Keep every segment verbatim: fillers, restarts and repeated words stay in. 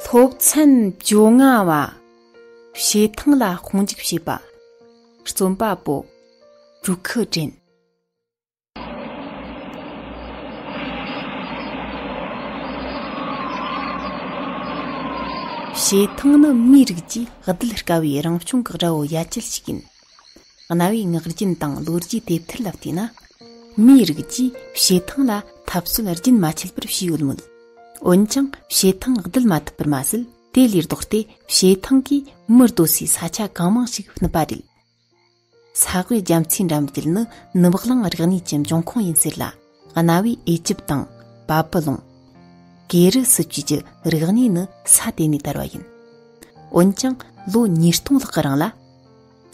སློབ་ཚན་བཅོ་ལྔ་བ། བྱེ་ཐང་ལ་དཔུང་འཇུག་བྱེད་པ། རྩོམ་པ་པོ། གྲུ་ཁུ་དྲན། བྱེ་ཐང་ནི་མིའི་རིགས་ཀྱིས་བརྡུད་དཀའ་བའི་རང་བྱུང་གི་དགྲ་བོ་ཡ་གྱལ་ཞིག་ཡིན། གནའ་བོའི་ངག་རྒྱུན་དང་ལོ་རྒྱུས་དེབ་ཐེར་ལ་བལྟས་ན། མིའི་རིགས་ཀྱིས་བྱེ་ཐང་ལ་འཐབ་རྩོད་རྒྱུན་མ་ཆད་པར་བྱས་ཡོད་མོད། འོན་ཀྱང་བྱེ་ཐང་བརྡུད་མ་ཐུབ་པར་མ་ཟད། དེ་ལས་ལྡོག་སྟེ་བྱེ་ཐང་གིས་མི་སྡོད་སའི་ས་ཆ་གང་མང་ཞིག་བསྣུབས་པ་རེད། ས་དབུས་རྒྱ་མཚོའི་འགྲམ་རྒྱུད་ནི་ནུབ་གླིང་རིག་གནས་ཀྱི་འབྱུང་ཁུངས་ཡིན་ཟེར་ལ། གནའ་བོའི་ཨེ་ཅིབ་དང་། བ་པུ་ལོན། གེ་རུ་སྲིད་ཇུས་ཀྱི་རིག་གནས་ནི་ས་དེ་ནས་དར་བ་ཡིན། འོན་ཀྱང་ལོ་ཉིས་སྟོང་ལྷག་གི་རིང་ལ།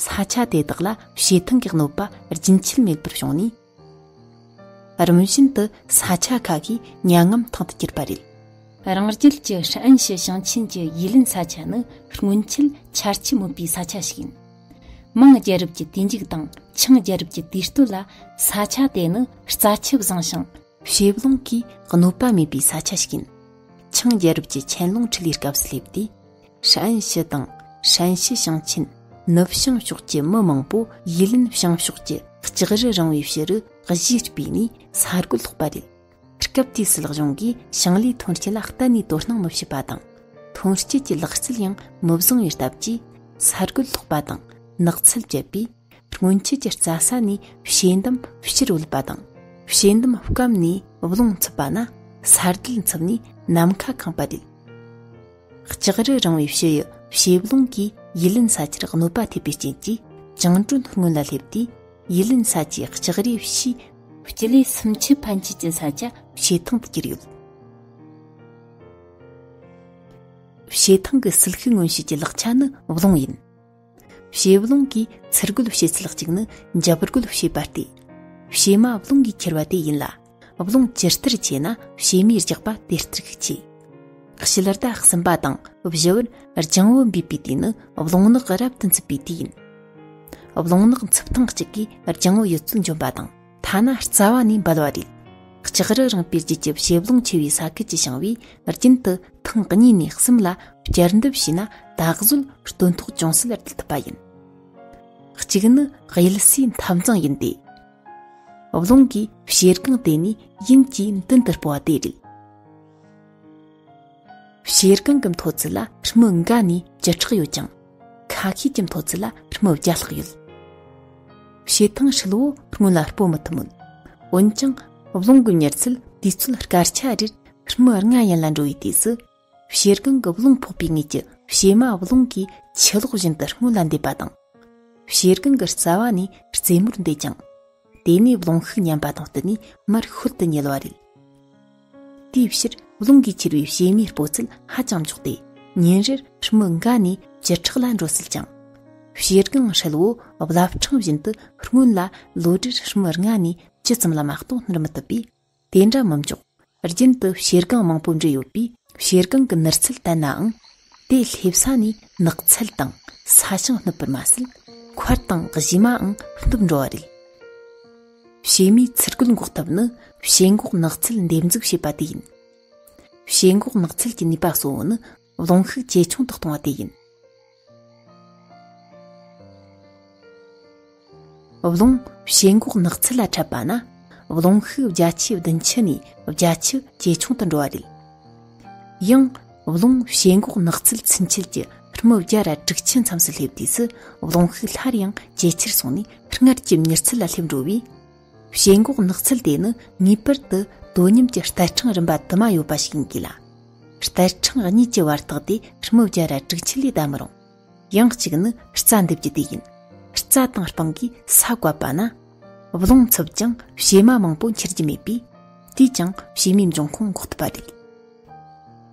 ས་ཆ་དེ་དག་ལ་བྱེ་ཐང་གི་གནོད་པ་རྒྱུན་ཆད་མེད་པར་བྱུང་ནས། རིམ་བཞིན་དུ་ས་ཆ་ཁག་གིས་མྱ་ངམ་ཐང་དུ་གྱུར་པ་རེད། རང་རྒྱལ་གྱི་ཧྲི་ཨན་ཤི་ཞིང་ཆེན་གྱི་ཡུལ་ལུང་ས་ཆ་ནི་སྔོན་ཆད་ཆར་ཆུ་མོད་པའི་ས་ཆ་ཞིག་ཡིན། མིང་རྒྱལ་རབས་ཀྱི་དུས་མཇུག་དང་ཆིང་རྒྱལ་རབས་ཀྱི་དུས་སྟོད་ལ་ས་ཆ་དེ་ནི་རྩྭ་ཆུ་བཟང་ཞིང་བྱེ་རླུང་གིས་གནོད་པ་མེད་པའི་ས་ཆ་ཞིག་ཡིན། ཆིང་རྒྱལ་རབས་ཀྱི་ཆན་ལུང་འཕྲུལ་ལས་སྐབས་སུ་སླེབས་དུས། ཧྲི་ཨན་ཤི་དང་ཧྲན་ཤི་ཞིང་ཆེན་ནུབ་བྱང་ཕྱོགས་ཀྱི་མི་མང་པོ་ཡུལ་ལུང་བྱང་ཕྱོགས་ཀྱི་ལྕགས་རི་རིང་བའི་ཕྱི་རུ་གཞིས་སྤོས་ནས་ས་རྒོད་སློག་པ་རེད། སྐབས་དེའི་སྲིད་གཞུང་གིས་ཞིང་ལས་ཐོན་སྐྱེད་ལ་གཏན་ནས་དོ་སྣང་མི་བྱེད་པ་དང་། ཐོན་སྐྱེད་ཀྱི་ལག་རྩལ་ཡང་མི་བཟང་བའི་སྟབས་ཀྱིས་ས་རྒོད་སློག་པ་དང་ནགས་ཚལ་བཅད་པས། སྔོན་ཆད་ཀྱི་རྩྭ་ས་ནས་བྱེ་འདམ་ཕྱིར་བུད་པ་དང་། བྱེ་འདམ་སྐམ་ནས་རླུང་འཚུབ་པ་ན་ས་རྡུལ་འཚུབ་ནས་ནམ་མཁའ་ཁེངས་པ་རེད། ལྕགས་རི་རིང་བའི་ཕྱི་ཡི་བྱེ་རླུང་གིས་ཡུལ་ལུང་ས་ཆར་གནོད་པ་ཐེབས་པའི་རྐྱེན་གྱིས། བྱང་བྲོད་སྔོན་ལ་སླེབས་དུས། ཡུལ་ལུང་ས་ཆའི་ལྕགས་རིའི་ཕྱིའི་སྤྱི་ལེ་སུམ་ཅུ་ཕན་ཆད་ཀྱི་ས་ཆ་བྱེ་ཐང་དུ་གྱུར་ཡོད། བྱེ་ཐང་གི་སིལ་ཤུགས་མངོན་བྱེད་ཀྱི་ལག་ཆ་ནི་རླུང་ཡིན། བྱེ་རླུང་གིས་ཚུར་རྒོལ་བྱེད་ཚུལ་གཅིག་ནི་འཇབ་རྒོལ་བྱེད་པ་སྟེ། བྱེ་མ་རླུང་གིས་ཁྱེར་བ་དེ་ཡིན་ལ། རླུང་ཇི་ལྟར་ཆེ་ན་བྱེ་མའི་རྒྱགས་པ་དེ་ལྟར་ཤུགས་ཆེ། ཕྱི་ཟླ་གསུམ་པ་དང་བཞི་བར་རྒྱང་བུ་འབུད་པའི་དུས་ནི་རླུང་ནག་རབ་ཏུ་འཚུབ་པའི་དུས་ཡིན། རླུང་ནག་འཚུབ་ཐེངས་གཅིག་གིས་རྒྱང་བུ་ཡོད་ཚད་འཇོམས་པ་དང་། ཐ་ན་རྩ་བ་ནས་འབལ་བ་རེད། ལྕགས་རི་རིང་པོའི་རྒྱུད་ཀྱི་བྱེ་རླུང་ཆེ་བའི་ས་ཁུལ་གྱི་ཞིང་པས་རྒྱུན་དུ་ཐེངས་གཉིས་ནས་གསུམ་ལ་བསྐྱར་འདེབས་བྱས་ན་ད་གཟོད་སྟོན་ཐོག་ཅུང་ཟད་སྒྲིལ་ཐུབ་པ་ཡིན། གཅིག་ནི་གཡུལ་སའི་འཐབ་འཛིང་ཡིན་ཏེ། རླུང་གིས་བྱེ་རྐང་དེ་ནས་ཡུན་གྱིས་མདུན་དུ་སྤོ་བ་དེ་རེད། བྱེ་རྐང་གི་མཐོ་ཚད་ལ་ཧྲི་མི་འགའ་ནས་བཅུ་ཕྲག་ཡོད་ཅིང་། ཁ་ཤས་ཀྱི་མཐོ་ཚད་ལ་ཧྲི་མི་བརྒྱ་ལྷག་ཡོད། བྱེ་ཐང་ཧྲིལ་བོ་སྔོན་ལ་སྤོ་མི་ཐུབ་མོད། འོན་ཀྱང་རླུང་གི་མྱུར་ཚད་དུས་ཚོད་སྐར་ཆ་རེར་ཧྲི་མི་ལྔ་ཡན་ལ་འགྲོ་བའི་དུས་སུ། བྱེ་རྐང་གི་རླུང་ཕོག་པའི་ངོས་ཀྱི་བྱེ་མ་རླུང་གིས་ཆུ་ལོག་བཞིན་དུ་སྔོན་ལ་འདེད་པ་དང་། བྱེ་རྐང་གི་རྩ་བ་ནས་རྩེ་མོར་འདེད་ཅིང་། དེ་ནས་རླུང་ཤུགས་ཉམས་པ་དང་བསྟུན་ནས་མར་ཤུལ་དུ་ཉུལ་བ་རེད། དེའི་ཕྱིར་རླུང་གིས་ཁྱེར་བའི་བྱེ་མའི་སྤོ་ཚད་ཧ་ཅང་མགྱོགས་ཏེ། ཉིན་རེར་ཧྲི་མི་འགའ་ནས་བཅུ་ཕྲག་ལ་འགྲོ་སྲིད་ཅིང་། བྱེ་རྐང་ཧྲིལ་བོ་བླ་ཕྲེང་བཞིན་དུ་སྔོན་ལ་ལོ་རེར་ཧྲི་མི་ལྔ་ནས་བཅུ་ཙམ་ལ་མ་གཏོགས་སྣུར་མི་ཐུབ་པས། དེ་འདྲ་མི་མགྱོགས། རྒྱུན་དུ་བྱེ་རྐང་མང་པོ་འདྲེས་ཡོད་པས་བྱེ་རྐང་གི་ནུར་ཚད་བརྟན་ནའང་། དེ་སླེབས་ས་ནས་ནགས་ཚལ་དང་ས་ཞིང་སྣུབ་པར་མ་ཟད། མཁར་དང་གཞི་མའང་སྣུབ་འགྲོ་བ་རེད། བྱེ་མའི་ཚུར་རྒོལ་འགོག་ཐབས་ནི་བྱེ་འགོག་ནགས་ཚལ་འདེབས་འཛུགས་བྱེད་པ་དེ་ཡིན། བྱེ་འགོག་ནགས་ཚལ་གྱི་ནུས་པ་གཙོ་བོ་ནི་རླུང་ཤུགས་ཇེ་ཆུང་དུ་གཏོང་བ་དེ་ཡིན། རླུང་བྱེ་འགོག་ནགས་ཚལ་ལ་འཕྲད་པ་ན། རླུང་ཤུགས་བརྒྱ་ཆའི་བདུན་ཅུ་ནས་བརྒྱད་ཅུ་ཇེ་ཆུང་དུ་འགྲོ་བ་རེད། ཡང་། རླུང་བྱེ་འགོག་ནགས་ཚལ་ཚུན་ཆད་ཀྱི་ཧྲི་མི་བརྒྱ་ར་དྲུག་ཅུ་མཚམས་སུ་སླེབས་དུས་སུ། རླུང་ཤུགས་སླར་ཡང་ཇེ་ཆེར་སོང་ནས་སྔར་གྱི་མྱུར་ཚད་ལ་སླེབས་འགྲོ་བས། བྱེ་འགོག་ནགས་ཚལ་དེ་ནི་ངེས་པར་དུ་དོ་མཉམ་གྱི་རྟ་ཕྲེང་རིམ་པ་དུ་མ་ཡོད་པ་ཞིག་ཡིན་དགོས་ལ། རྟ་ཕྲེང་གཉིས་ཀྱི་བར་ཐག་དེ་ཧྲི་མི་བརྒྱ་ར་དྲུག་ཅུ་ལས་བརྡལ་མི་རུང་། ཡང་གཅིག་ནི་རྩྭ་འདེབས་རྒྱུ་དེ་ཡིན། རྩྭ་དང་སྤང་གིས་ས་བཀབ་པ་ན། རླུང་འཚུབ་ཀྱང་བྱེ་མ་མང་པོ་འཁྱེར་རྒྱུ་མེད་པས། དེས་ཀྱང་བྱེ་མའི་འབྱུང་ཁུངས་འགོག་ཐུབ་པ་རེད།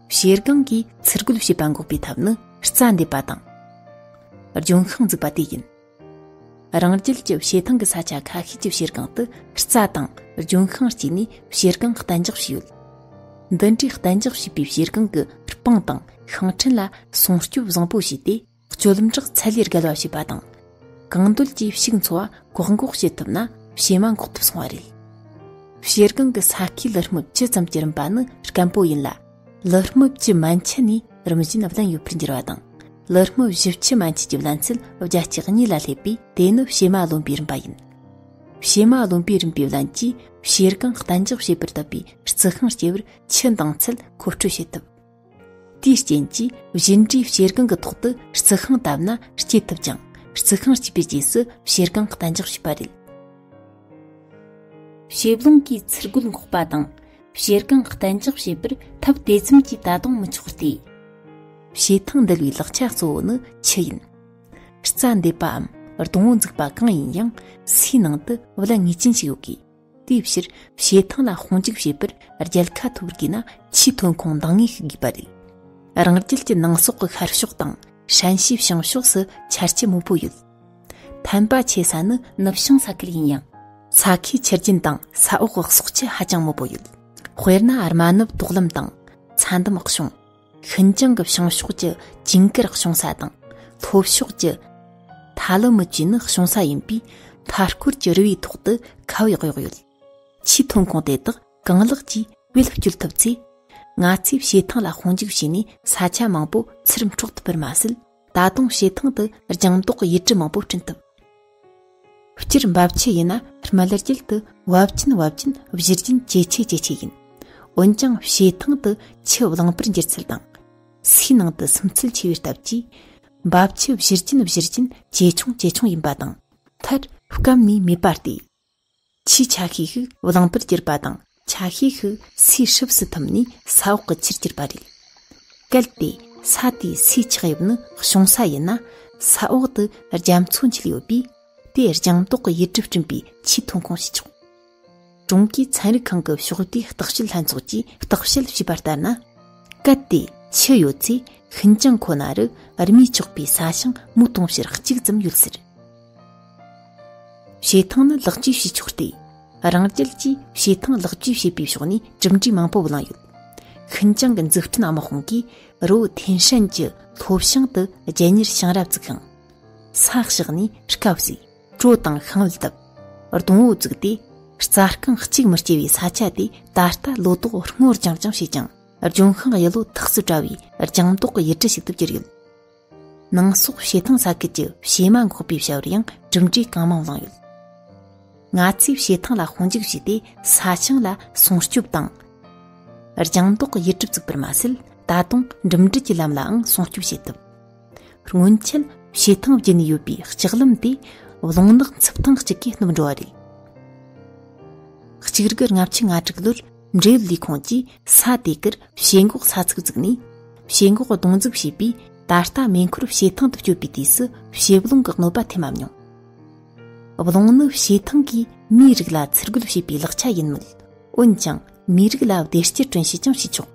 བྱེ་རྐང་གིས་ཚུར་རྒོལ་བྱེད་པ་འགོག་པའི་ཐབས་ནི་རྩྭ་འདེབས་པ་དང་། ལྗོན་ཤིང་འཛུགས་པ་དེ་ཡིན། རང་རྒྱལ་གྱི་བྱེ་ཐང་གི་ས་ཆ་ཁ་ཤས་ཀྱི་བྱེ་རྐང་དུ་རྩྭ་དང་ལྗོན་ཤིང་བརྩིས་ནས་བྱེ་རྐང་གཏན་འཇགས་བྱས་ཡོད། འདི་འདྲའི་གཏན་འཇགས་བྱས་པའི་བྱེ་རྐང་གི་སྤང་དང་ཤིང་ཕྲན་ལ་སྲུང་སྐྱོབ་བཟང་པོ་བྱས་ཏེ། སྤྱོད་ལམ་བྲག་ཚད་ལས་བརྒལ་བ་བྱས་པ་དང་། གང་འདོད་ཀྱིས་ཕྱུགས་འཚོ་བ་བཀག་འགོག་བྱེད་ཐུབ་ན་བྱེ་མ་འགོག་ཐུབ་སོང་བ་རེད། བྱེ་རྐང་གི་ས་ཁའི་ལི་ཧྲི་མི་བཅུ་ཙམ་གྱི་རིམ་པ་ནི་སྐམ་པོ་ཡིན་ལ། ལི་ཧྲི་བཅུ་མན་ཆད་ནས་རིམ་བཞིན་བརླན་ཡོད་པར་འགྱུར་བ་དང་། ལི་ཧྲི་བཞི་བཅུ་མན་ཆད་ཀྱི་བརླན་ཚད་བརྒྱ་གཅིག་གཉིས་ལ་སླེབས་པས། དེ་ནི་བྱེ་མ་རློན་པའི་རིམ་པ་ཡིན། བྱེ་མ་རློན་པའི་རིམ་པའི་བརླན་གྱིས་བྱེ་རྐང་གཏན་འཇགས་བྱེད་པར་བཏབ་པའི་རྩི་ཤིང་སྐྱེ་བར་ཆུ་འདང་ཚད་མཁོ་སྤྲོད་བྱེད་ཐུབ། དེའི་རྐྱེན་གྱིས་བཞིན་འབྲས་བྱེ་རྐང་གི་ཐོག་ཏུ་རྩི་ཤིང་བཏབ་ན་སྐྱེ་ཐུབ་ཅིང་། རྩི་ཤིང་སྐྱེས་པའི་རྗེས་སུ་བྱེ་རྐང་གཏན་འཇགས་བྱེད་པ་རེད། བྱེ་རླུང་གིས་ཚུར་རྒོལ་འགོག་པ་དང་། བྱེ་རྐང་གཏན་འཇགས་བྱེད་པར་ཐབས་དེ་ཙམ་གྱིས་ད་དུང་མི་ཆོག་སྟེ། བྱེ་ཐང་འདུལ་བའི་ལག་ཆ་གཙོ་བོ་ནི་ཆུ་ཡིན། རྩྭ་འདེབས་པའམ་སྡོང་བོ་འཛུགས་པ་གང་ཡིན་ཡང་སའི་ནང་དུ་བརླན་ངེས་ཅན་ཞིག་ཡོད་དགོས། དེའི་ཕྱིར་བྱེ་ཐང་ལ་དཔུང་འཇུག་བྱེད་པར་རྒྱལ་ཁ་ཐོབ་དགོས་ན་ཆུའི་ཐོན་ཁུངས་འདང་ངེས་ཤིག་དགོས་པ་རེད། རང་རྒྱལ་གྱི་ནང་སོག་གི་ཤར་ཕྱོགས་དང་ཧྲན་ཤིས་བྱང་ཕྱོགས་སུ་ཆར་ཆུ་མང་པོ་ཡོད། ཐན་པ་ཆེ་ས་ནི་ནུབ་བྱང་ས་ཁུལ་ཡིན་ཡང་། ས་ཁའི་ཆུ་རྒྱུན་དང་ས་འོག་གི་སོག་ཆུ་ཧ་ཅང་མང་པོ་ཡོད། དཔེར་ན་རྨ་ནུབ་དོག་ལམ་དང་ཚྭ་འདམ་གཤོང་། ཤིན་ཅང་གི་བྱང་ཕྱོགས་ཀྱི་ཅིང་ཀིར་གཤོང་ས་དང་། ལྷོ་ཕྱོགས་ཀྱི་ཐ་ལི་མུ་བཅས་ནི་གཤོང་ས་ཡིན་པས། མཐའ་སྐོར་གྱི་རི་བོའི་ཐོག་ཏུ་ཁ་བའི་གཡོག་ཡོད། ཆུའི་ཐོན་ཁུངས་དེ་དག་གང་ལེགས་ཀྱིས་བེད་སྤྱོད་ཐུབ་ཚེ། ང་ཚོས་བྱེ་ཐང་ལ་དཔུང་འཇུག་བྱས་ནས་ས་ཆ་མང་པོ་ཚུར་འཕྲོག་ཐུབ་པར་མ་ཟད། ད་དུང་བྱེ་ཐང་དུ་ལྗང་མདོག་ཡུལ་གྲུ་མང་པོ་བསྐྲུན་ཐུབ། སྤྱིར་འབབ་ཆུ་ཡིན་ན་རྨ་ལ་རྒྱུད་དུ་བབ་ཅན་བབ་ཅན་བཞུར་རྒྱུན་ཇེ་ཆེ་ཇེ་ཆེ་ཡིན། འོན་ཀྱང་བྱེ་ཐང་དུ་ཆུ་བླངས་པར་འགྱུར་ཚུལ་དང་། སའི་ནང་དུ་སིམ་ཚུལ་ཆེ་བའི་སྟབས་ཀྱིས། འབབ་ཆུ་བཞུར་རྒྱུན་བཞུར་རྒྱུན་ཇེ་ཆུང་ཇེ་ཆུང་ཡིན་པ་དང་། མཐར་སྐམ་ནས་མེད་པ་སྟེ། ཆུའི་ཆ་ཤས་ཤིག་བླངས་པར་གྱུར་པ་དང་། ཆ་ཤས་ཤིག་སའི་ཧྲིབ་སུ་ཐིམ་ནས་ས་འོག་གི་ཆུར་གྱུར་པ་རེད། གལ་ཏེ་ས་དེའི་སའི་ཆགས་དབྱིབས་ནི་གཤོང་ས་ཡིན་ན། ས་འོག་ཏུ་རྒྱ་མཚོ་འཁྱིལ་ཡོད་པས། དེ་ལྗང་མདོག་གི་ཡུལ་གྲུ་བསྐྲུན་པའི་ཆུའི་ཐོན་ཁུངས་བྱེད་ཆོག་ཀྲུང་གོའི་ཚན་རིག་ཁང་གི་ཕྱོགས་བསྡུས་བརྟག་དཔྱད་ལྷན་ཚོགས་ཀྱིས་བརྟག་དཔྱད་བྱས་པ་ལྟར་ན། གལ་ཏེ་ཆུ་ཡོད་ཚེ་ཤིན་ཅང་ཁོ་ན་རུ་རྨས་ཆོག་པའི་ས་ཞིང་མུའུ་སྟོང་ཕྱུར་གཅིག་ཙམ་ཡོད་ཟེར། བྱེ་ཐང་ནི་ལེགས་བཅོས་བྱེད་ཆོག་སྟེ། རང་རྒྱལ་གྱིས་བྱེ་ཐང་ལེགས་བཅོས་བྱེད་པའི་ཕྱོགས་ནས་གྲུབ་འབྲས་མང་པོ་བླངས་ཡོད། ཤིན་ཅང་གི་འཛུགས་སྐྲུན་དམག་དཔུང་གིས་རི་བོ་ཐེན་ཧྲན་གྱི་ལྷོ་བྱང་དུ་རྒྱལ་གཉེར་བྱང་ར་བཙུགས་ཤིང་། ས་གཤགས་ནས་སྐབས་སུ་གྲོ་དང་ཤིང་བལ་བཏབ། སྡོང་བོ་བཙུགས་ཏེ། རྩྭ་རྐང་གཅིག་མི་སྐྱེ་བའི་ས་ཆ་དེ་ད་ལྟ་ལོ་ཏོག་སྔོ་ལྗང་ལྗང་བྱེད་ཅིང་། ལྗོན་ཤིང་གཡུ་ལོ་ཐགས་སུ་བཀྲ་བའི་ལྗང་མདོག་གི་ཡུལ་གྲུ་ཞིག་ཏུ་གྱུར་ཡོད། ནང་སོག་བྱེ་ཐང་ས་ཁུལ་གྱི་བྱེ་མ་འགོག་པའི་བྱ་བར་ཡང་གྲུབ་འབྲས་གང་མང་བླངས་ཡོད། ང་ཚོས་བྱེ་ཐང་ལ་དཔུང་འཇུག་བྱས་ཏེ་ས་ཞིང་ལ་སྲུང་སྐྱོབ་དང་། ལྗང་མདོག་གི་ཡུལ་གྲུ་བཙུགས་པར་མ་ཟད། ད་དུང་འགྲིམ་འགྲུལ་གྱི་ལམ་ལའང་སྲུང་སྐྱོབ་བྱེད་ཐུབ། སྔོན་ཆད་བྱེ་ཐང་བརྒྱུད་ནས་ཡོད་པའི་ལྕགས་ལམ་དེ་རླུང་ནག་འཚུབ་ཐང་གཅིག་གིས་སྣུབ་འགྲོ་བ་རེད། གཅིག་དགུ་ལྔ་བཅུ་ང་དྲུག་ལོར་འབྲེལ་ཡོད་ལས་ཁུངས་ཀྱིས་ས་དེ་གར་བྱེ་འགོག་ས་ཚིགས་བཙུགས་ནས། བྱེ་འགོག་རྡུང་འཛུགས་བྱས་པས། ད་ལྟ་མེ་འཁོར་བྱེ་ཐང་དུ་སྐྱོད་པའི་དུས་སུ་བྱེ་རླུང་གི་གནོད་པ་ཐེབས་མ་མྱོང་། རླུང་ནི་བྱེ་ཐང་གིས་མིའི་རིགས་ལ་ཚུར་རྒོལ་བྱེད་པའི་ལག་ཆ་ཡིན་མོད། འོན་ཀྱང་མིའི་རིགས་ལ་བདེ་སྐྱིད་སྐྲུན་བྱེད་ཀྱང་བྱེད་ཆོག་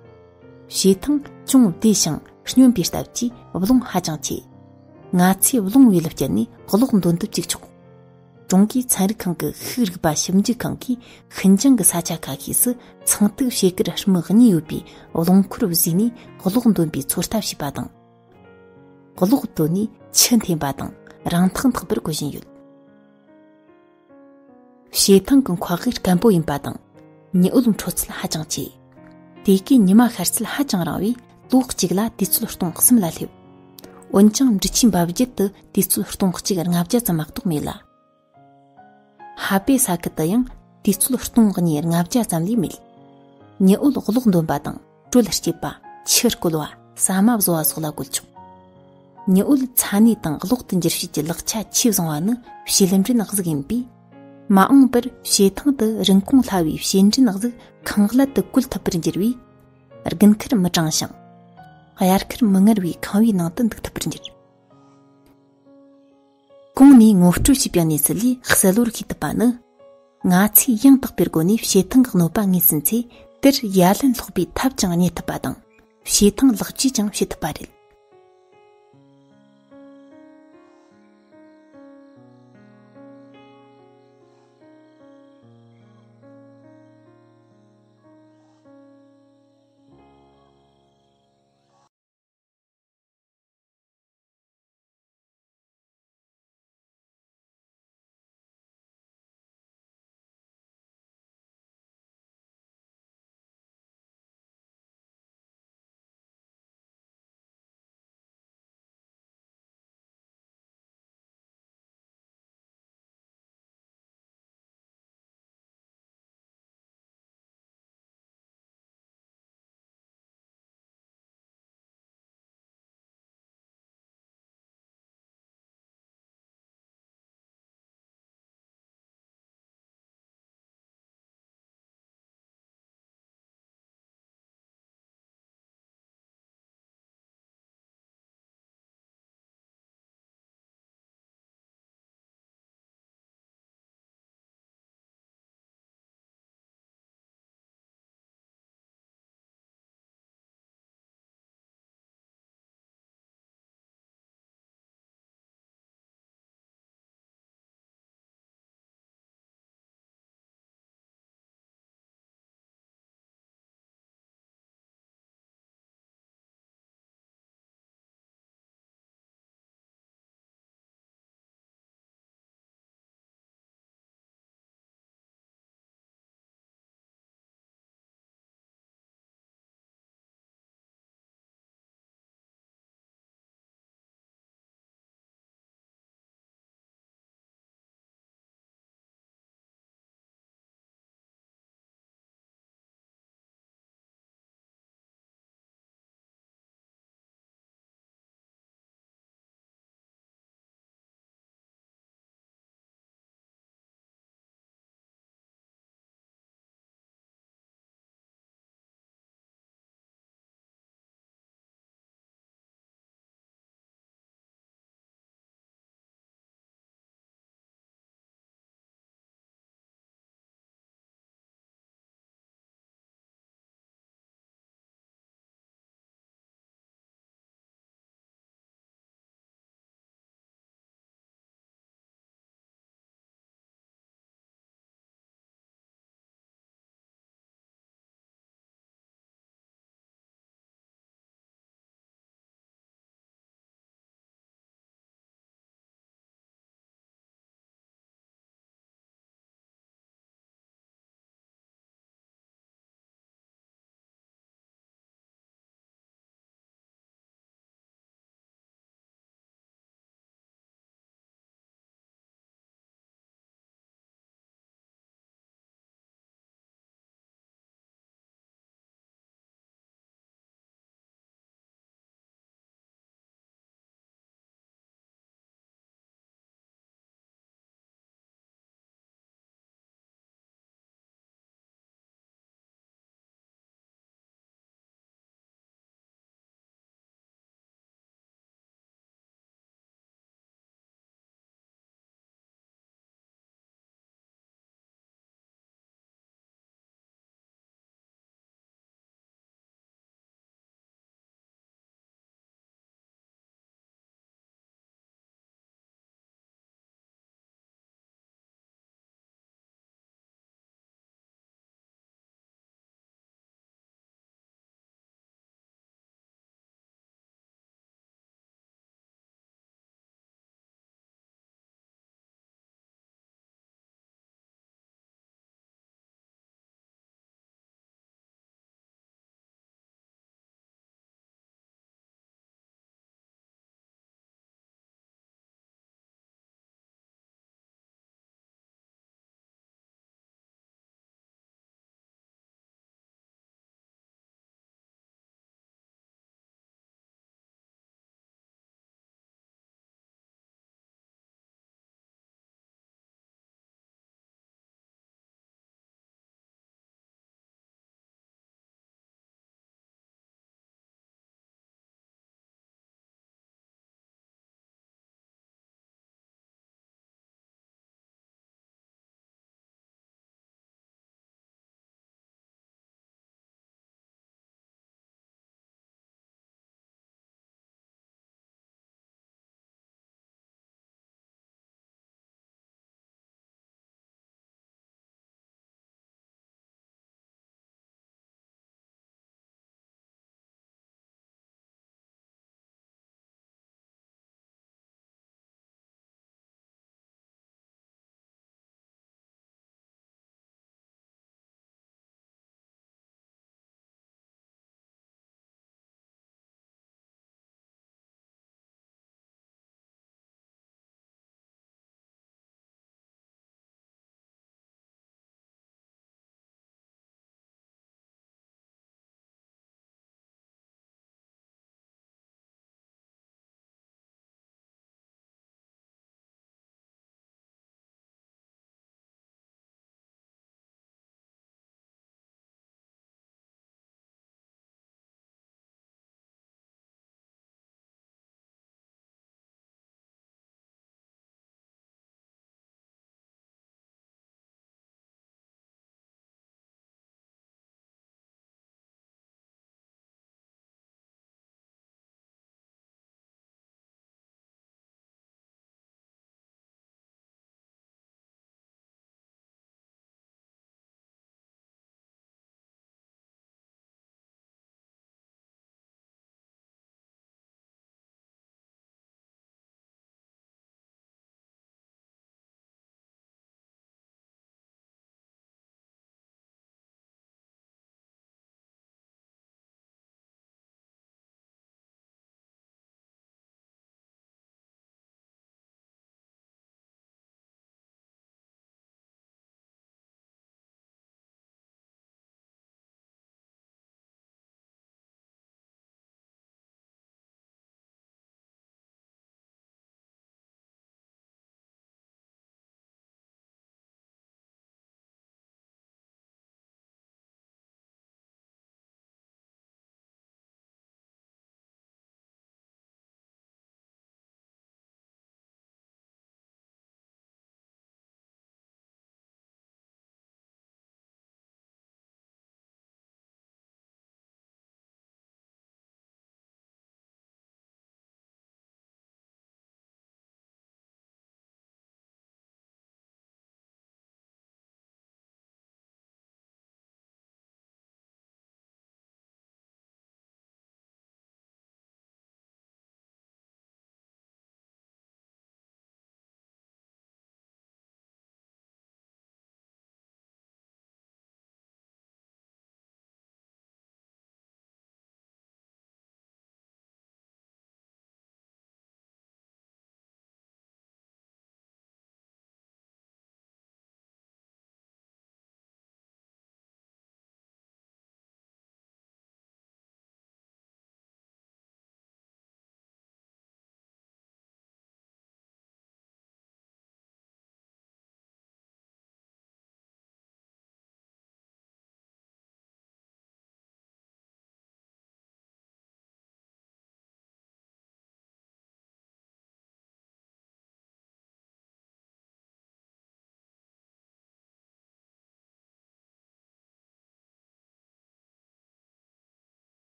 བྱེ་ཐང་ཅུང་བདེ་ཞིང་སྙོམས་པའི་སྟབས་ཀྱིས་རླུང་ཧ་ཅང་ཆེ། ང་ཚོས་རླུང་བེད་སྤྱད་ནས་གློག་འདོན་དུ་བཅུག་ཆོག་ཀྲུང་གོའི་ཚན་རིག་ཁང་གི་ཤུགས་རིག་པ་ཞིབ་འཇུག་ཁང་གིས་ཤིན་ཅང་གི་ས་ཆ་ཁ་ཤས་སུ་ཚངས་ཐིག་བྱེ་དཀར་སྨུག་གཉིས་ཡོད་པའི་རླུང་འཁོར་བཟོས་ནས་གློག་འདོན་པའི་ཚོད་ལྟ་བྱས་པ་དང་། གློག་བཏོན་ནས་ཆུ་འཐེན་པ་དང་རིན་ཐང་འཐག་པར་བཀོལ་བཞིན་ཡོད། བྱེ་ཐང་གི་མཁའ་དབུགས་སྐམ་པོ་ཡིན་པ་དང་། ཉི་འོད་འཕྲོ་ཚད་ཧ་ཅང་ཆེ། དེ་གའི་ཉི་མ་ཤར་ཚད་ཧ་ཅང་རིང་བས་ལོ་གཅིག་ལ་དུས་ཚོད་སྟོང་གསུམ་ལ་སླེབས། འོན་ཀྱང་འབྲི་ཆུའི་འབབ་རྒྱུད་དུ་དུས་ཚོད་སྟོང་གཅིག་ལྔ་བརྒྱ་ཙམ་མ་གཏོགས་མེད་ལ། ཧ་པེ་ས་ཁུལ་དུ་ཡང་དུས་ཚོད་སྟོང་གཉིས་ལྔ་བརྒྱ་ཙམ་ལས་མེད། ཉི་འོད་གློག་འདོན་པ་དང་དྲོད་སྐྱེད་པ། ཆུ་བསྐོལ་བ། ཟ་མ་བཟོ་བ་སོགས་ལ་བཀོལ་ཆོག་ཉི་འོད་ཚ་གནས་དང་གློག་ཏུ་འགྱུར་བྱེད་ཀྱི་ལག་ཆ་ཆེས་བཟང་བ་ནི་བྱེ་ལེབ་འདྲེན་གཟུགས་ཡིན་པས། མ་འོངས་པར་བྱེ་ཐང་དུ་རིན་གོང་སླ་བའི་བྱེ་འདྲེན་གཟུགས་ཁང་གླལ་དུ་བཀོལ་ཐུབ་པར་འགྱུར་བས། དགུན་ཁར་མི་གྲང་ཞིང་། དབྱར་ཁར་མི་ངར་བའི་ཁང་བའི་ནང་དུ་འདུག་ཐུབ་པར་འགྱུར། གོང་ནས་ངོ་སྤྲོད་བྱས་པའི་གནས་ཚུལ་ལས་གསལ་བོར་ཤེས་ཐུབ་པ་ནི། ང་ཚོས་ཡང་དག་པའི་སྒོ་ནས་བྱེ་ཐང་གི་གནོད་པ་ངོས་ཟིན་ཚེ། དེར་ཡ་ལན་སློག་པའི་ཐབས་ཀྱང་རྙེད་ཐུབ་པ་དང་། བྱེ་ཐང་ལེགས་བཅོས་ཀྱང་བྱེད་ཐུབ་པ་རེད།